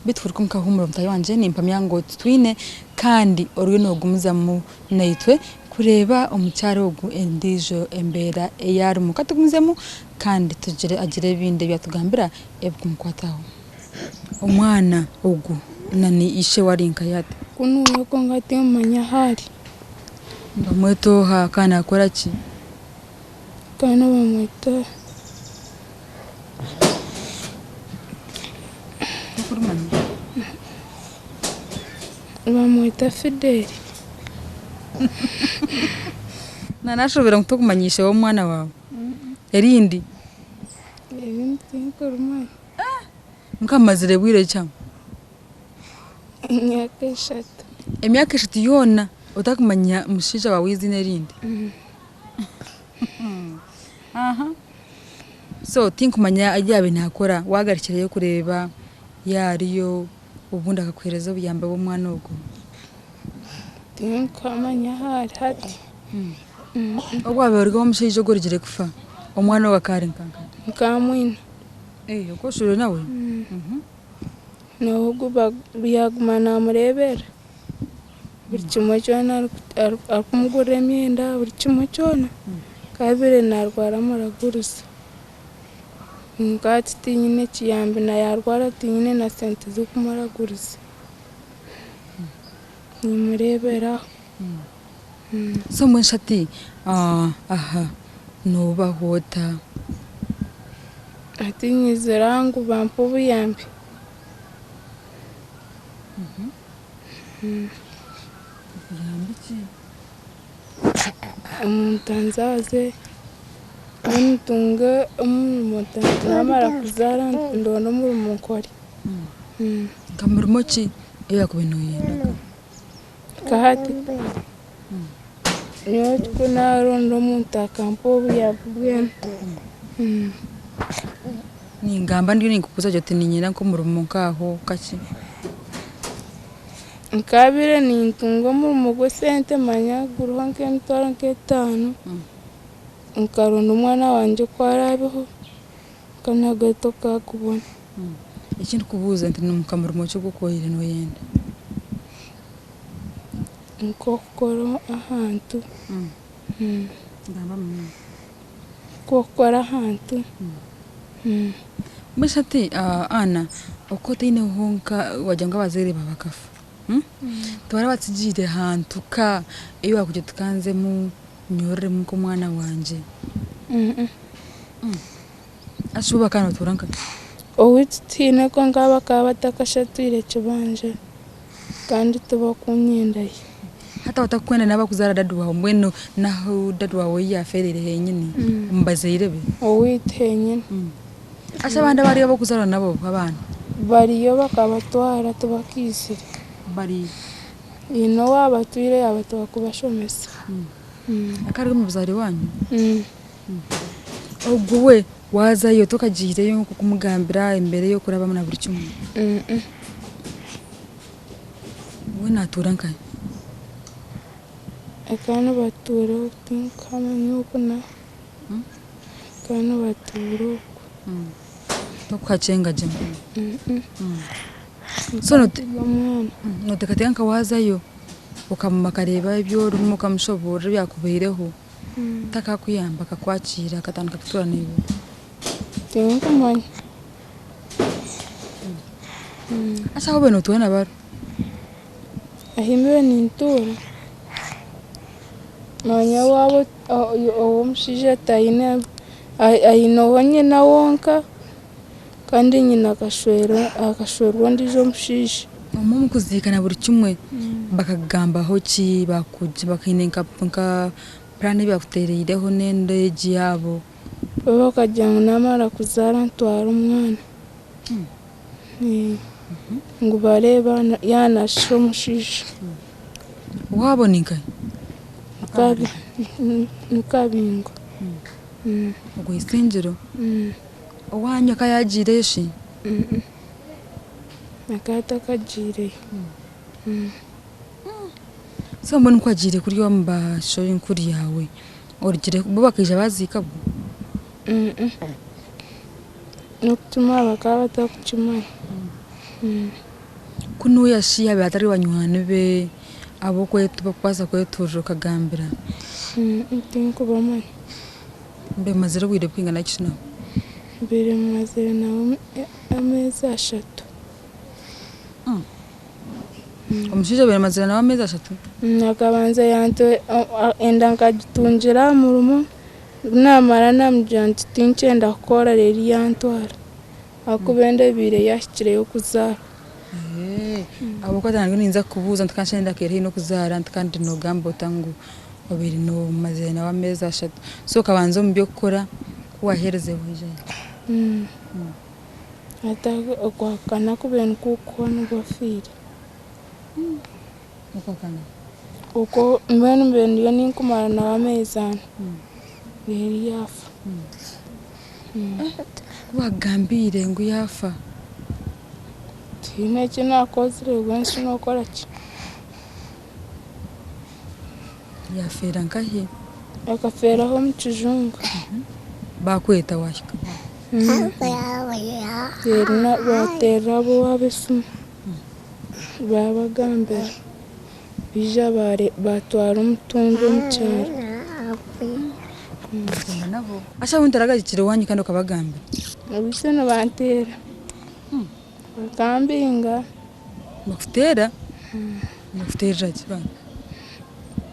Beitu kuruga omu kahuumuro mutaahi wangye nimpamya ngu otutwine kandi oriyo noogumizamu naitwe kureeba omukyara ogu endiijo embeera ei arimu. Ka tugumizemu kandi tugire agire ebindi ebi yaatugambira ebikumukwataho. Omwana ogu na ni ishe we ari nkahi hati? Ku nuwe kwonka timmanya ahu ari. Nibamweta oha kandi naakora ki? Kandi bamweta. Bamweta Fideli. Nanashobera ngu tokumanya ishe w'omwana waawe. Erindi? Erindi tinkurimanya. Nkamazire bwire ki aho? Emyaka eshatu. Emyaka eshatu yoona otakumanya mushaija waawe eiziina erindi? So tinkumanya ebi yaabaire naakora, waagarukireyo kureeba yaaba ariyo obundi akakuheereza obuyambi bw'omwana ogwo? Tinkuhamanya ahu ari hati. Obu waabaire ori ow'omushaija ogwo orugire kufa, omwana ogwo akaba ari nkanka? Nkaba mwine. Okaba oshweirwe nawe? N'ogu yaaguma naamureeberera buri kimwe kyona arikumugurira emyenda buri kimwe kyona. Ku abaire naarwara amuraguriza. Kwonka hati tinyine kiyambi na yaarwara tinyine na sente z'okumuraguriza. Nimureeberaho. So mbwenu shi hati aha noobaho ota? Hati nyizire aha ngu bampe obuyambi. Obuyambi ki? Omuntu anzaaze mbwenu ntunge omurimo namara kuzaara ndonde omurimo nkore. Nka murimo ki ogu wakubaire nooyenda? Nka hati nyowe ku naaronda omuntu akampa obuyambi mbwenu. Ningamba ndiyo ninkubuuza oti niinyenda nk'omurimo nk'aho kaki? Nkaabaire nintunga omurimo gw'esente manya guriho nk'emitwaro nk'etaano, nkaronda omwana wangye ku araabeho nkanaga tokakubona. Eki ndikubuuza nti ni nka murimo ki ogu okwabaire nooyenda? Nk'okukora ahantu. Nk'okukora ahantu. Mbwenu shi hati Anna, oku otaineho nka wagira ngu abazaire baawe bakafa, tibarabatsigiire hantu ka ei waakugira oti ka nzemu nyororemu nk'omwana wangye? Haza bo bakaba nibatuura nkahi? Owaitu tihaine kwonka bakaba batakashatwire kibanja kandi tibakunyendayo. Hati abatakukwenda n'abakuzaara dadi waawe mbwenu n'ahu dadi waawe ei yaafeereire henyini omu bazaire be? Owaitu henyini. Haza abandi abariyo ab'okuzaarwa nabo abaana? Bariyo bakabatwara tibakaizire. Bari? Haine owaabatwire yaabatwara kubashomesa. Akaba ari omu buzaare bwanyu? Ogwo we waazayo tokagiireyo nk'okumugambira embeera ei orikurabamu na buri kimwe? We naatuura nkahi? Bakaba nibatuura oku tinkuhamanya oku naho. Bakaba nibatuura oku. Tokuhakyenga gye? So nooteekateeka nka waazayo okareeba ebi orimu okamushoboorora ebyakubaireho, Takakuyamba akakwakiira akatandika kutuura naiwe? Tinkumanya. Haza ahu obaire notuura na baro? Ahu mbaire nintuura, noomanya waaba ow'omushaija taine, aineho nyina wonka kandi nyina akashwerwa ondiijo omushaija. Omwe omu kuziika na buri kimwe bakakugambaho ki? Baine nka puraani ei baakuteereireho n'enda egi yaabo? Bo bakagira ngu naamara kuzaara ntware omwana ngu bareebe yaaba naashusha omushaija. Owaabo ni nkahi? Ni Kabingo. Ogwo Isingiro? Owaanyu akaba yaagiireyo shi? Akaba atakagiireyo. So mbwenu ku wagiire kuriya omu bashonkuru yaawe, orugire bo bakaija baaziika bwo? N'okukimanya bakaba batarikukimanya. Kunuya shi yaabaire atari banywani be abu orikubaasa kwetuurira okagambira? Tinkubamanya. Mbe mumazire obwire bwingana ki nabo? Mbaire mazire nabo ameezi ashatu. Omushaija obaire omazire nawe ameezi ashatu? Akabanza enda nkagitungira aha murimo, namara namugira nti tinkyenda kukora reero yantwara ahakuba enda ebaire yahikire y'okuzaara. Ahabw'okuba nanye ninza kukubuuza nti kandi enda eri haihi n'okuzaara nti kandi nogamba ota ngu obaire omazire nawe ameezi ashatu. So okabanza omu by'okukora ku waaherize waijayo? Hati okwakana kubaire nikukuhwa nibwo afiire. Okwakana? Okwo mbwenu mbaire ndiyo ninkumara nawe ameezi ana reero yaafa. Ku baakugambiire ngu yaafa? Tihaine eki naakozire mbwenu shi nookora ki? Yaafeera nkahi? Akafeeraho omu kijungu. Baakweta waahika? Reero baateerera ab'owaabo esimu baabagambira baija baatwara omutumbi omu kyaro. Asha we taragahikire owaanyu kandi okabagambira? Obwise nibanteera bakambinga. Nibakuteera? Nibakuteerera ki bambi?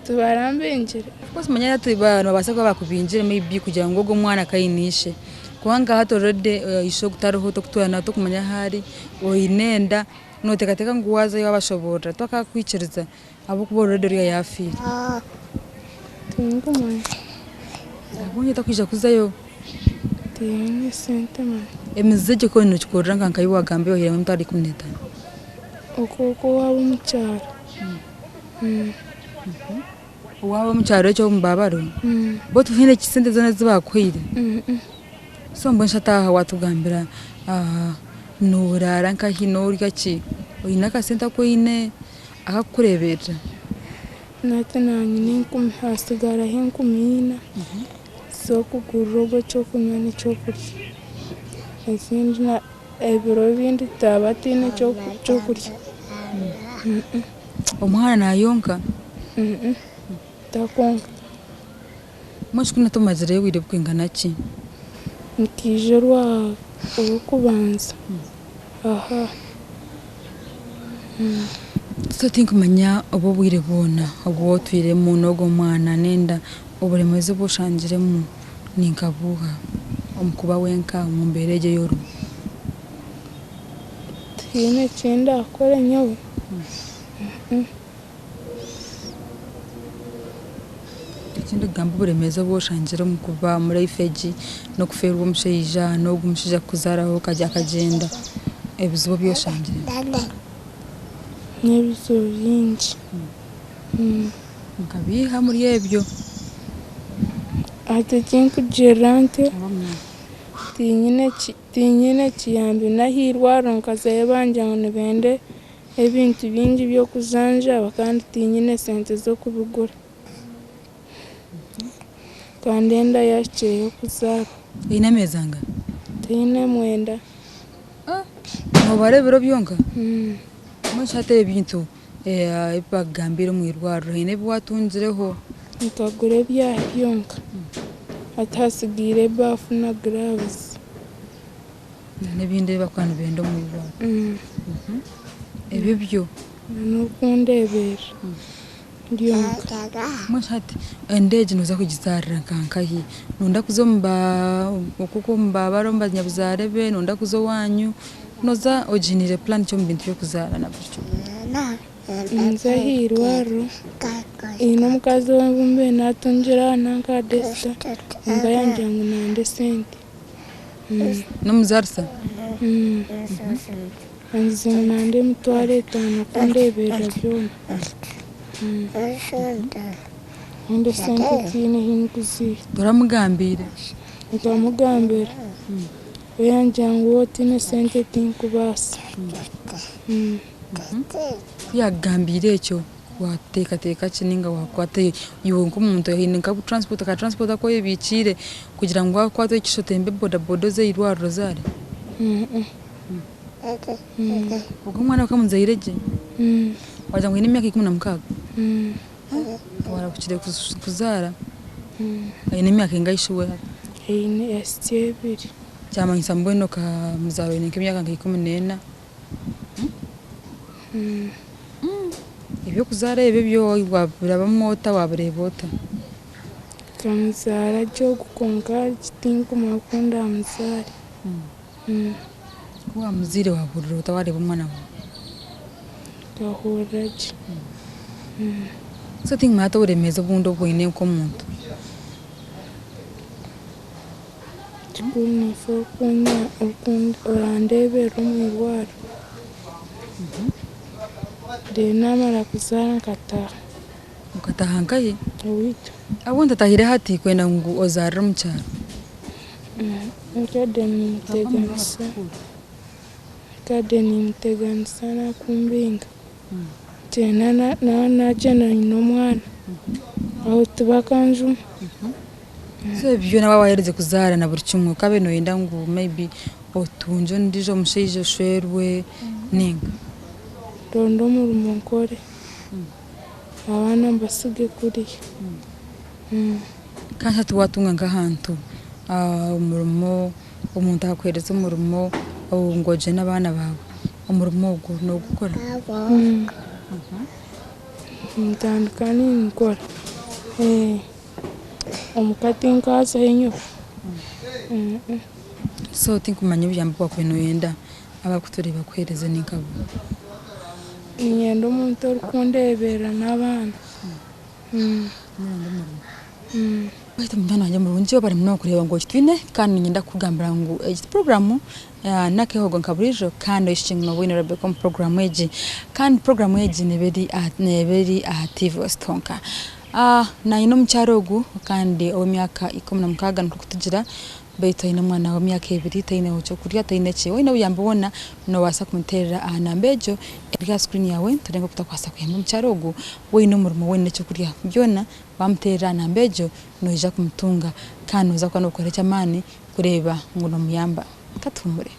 Tibarambingire. Of course manya hati nibabaasa kuba bakubingire maybe kugira ngu ogwo omwana akaine ishe. Kubanga hati already ishe ogu tariho tokutuura nawe tokumanya ahu ari, oine enda, noteekateeka ngu waazayo waabashoboorora tibakakukwikiriza ahabw'okuba already oriya yaafiire. Tinkumanya. Ahabw'enki otakwija kuzayo? Tihaine sente manya. Emize egyo ku nogikorera nka nka wagamba oyihireho emitwaro 15. Okwo owaawe omu kyaro. Owaawe omu kyaro ekyo omu Babaro, bo tihaine sente zoona ezi baakuhaire? So mbwenu shi hati aha waatugambira nooraara nkahi, noorya ki? Oine akasente aku oine akakukureeberera? Hati naanye n'enkumi, hasigaraho enkumi ina z'okugurira ogwo ekyokunywa n'ekyokurya. Ezindi ebiro ebindi twaba twine ekyokurya. Omwana naayonka? Takwonka. Mbwenu shi ku omazireyo obwire burikwingana ki? Nkaija orw'okubanza aha. So tinkumanya obu obwire bwona obu otwiremu n'ogwo mwana n'enda, oburemeezi obu oshangiremu ni nka buuha omu kuba wenka omu mbeera egyo ei orimu? Tihaine eki ndakore nyowe. Ekindi kugamba oburemeezi obu oshangire omu kuba omu life egi n'okufeerwa omushaija n'ogu omushaija kukuzaaraho akagyenda, ebizibu ebi oshangire. N'ebizibu bingi. Nkabiiha omuri ebyo. Hati eki nkugirira nti tinyine kiyambi n'ahairwariro nkazayo bangira ngu nibenda ebintu bingi by'okujanjaba kandi tinyine sente z'okubigura. Kandi enda yahikire y'okuzaara. Eine ameezi angahi? Tihaine mwenda. Noobara ebiro byonka? Mbwenu shi hati ebintu ebi bakugambiire omu irwariro haine ebi waatungireho? Nkagura ebyahi byonka. Hati hasigaire ebaafu na giravuzi. N'ebindi ebi barikuba nibenda omu irwariro. Ebyo byo? N'okundeeberera byonka. Mbwenu shi hati enda egi nooza kugizaarira nka nkahi? Nooyenda kuza omu ba okwo omu baabare omu banyabuzaare be, nooyenda kuza owaanyu, nooza ogiiniire puraani ki omu bintu by'okuzaara na buri kimwe? Ninza aha irwariro, haine omukazi ou mbaire natungira aha nanka Desita kwonka yangira ngu nande esente. N'omuzaarisa? Angize ngu nande emitwaro etaano kundeeberera byona. Kandi esente tihaine ahu ndikuziiha. Toramugambiire? Nkamugambira, we yangira ngu waaba otaine sente tinkubaasa. Ku yaakugambiire ekyo, waateekateeka ki nainga waakwata iwe nk'omuntu oine nka transport, ka transport aku oyebiikiire kugira ngu waakwatwa ekisha otembe bodaboda oze aha irwariro ozaare? Ogwo omwana okamuzaire gye? Wagira ngu aine emyaka 16? Warahukire kuzaara. Aine emyaka engahi shi we hati? Aine yahitsya ebiri. Kyamanyisa mbwenu okamuzaara oine nk'emyaka nka 14? Eby'okuzaara ebyo byo wabirabamu ota wabireeba ota? Nkamuzaara gye ogu kwonka tinkumanya oku ndamuzaare. Ku wamuzaire wahurira ota wareeba omwana waawe? Nkahurira gye. So tinkumanya hati oburemeezi obundi obu oine nk'omuntu? Kikuru niife orandeeberera omu irwariro. Reero naamara kuzaara nkataaha. Okataaha nkahi? Owaitu. Ahabw'enki otatahire hati kwenda ngu ozaarire omu kyaro? Nkade nimuteganisa, nkade nimuteganisa nakumbinga. Ngyenda nagyenda nyine omwana, aho tibakanjuma. So ebi byona waaba waherize kuzaara na buri kimwe okaaba noyenda ngu maybe otungye ondiijo mushaija oshwerwe ninga? Ndonde omurimo nkore, abaana mbasige kuriya. Kandi hati waatunga nk'ahantu omurimo, omuntu akakuheereza omurimo ngu ogye n'abaana baawe, omurimo ogwo noogukora? Nintandika ninkora. Omuka tinkazayo nyowe. So tinkumanya obuyambi obu waakubaire nooyenda abarikutureeba bakuheereze ninka buha? Niinyenda omuntu orikundeeberera n'abaana. Baitu munywani wangye murungi webare munonga kureeba ngu okitwine kandi niinyenda kukugambira ngu egi puroguraamu n'akeehogo nka buriijo kandi oishiki ngu nooba oine Rebecca omu puroguraamu egi. Kandi puroguraamu egi neeba eri aha neeba eri aha TV West honka. Naanye n'omukyara ogu kandi ow'emyaka 16 nikwo kutugira beitu aine omwana w'emyaka ebiri taineho ky'okurya taine ki. Waaba oine obuyambi bwona noobaasa kumuteerera aha namba egyo eri aha screen yaawe tureebe oku twakubaasa kuyamba omukyara ogu waine omurimo waine n'ekyokurya byona Waamuteerera aha namba egyo, noija kumutunga kandi nooza kuba nookora eky'amaani kureeba ngu noomuyamba. Ka tuhuumure.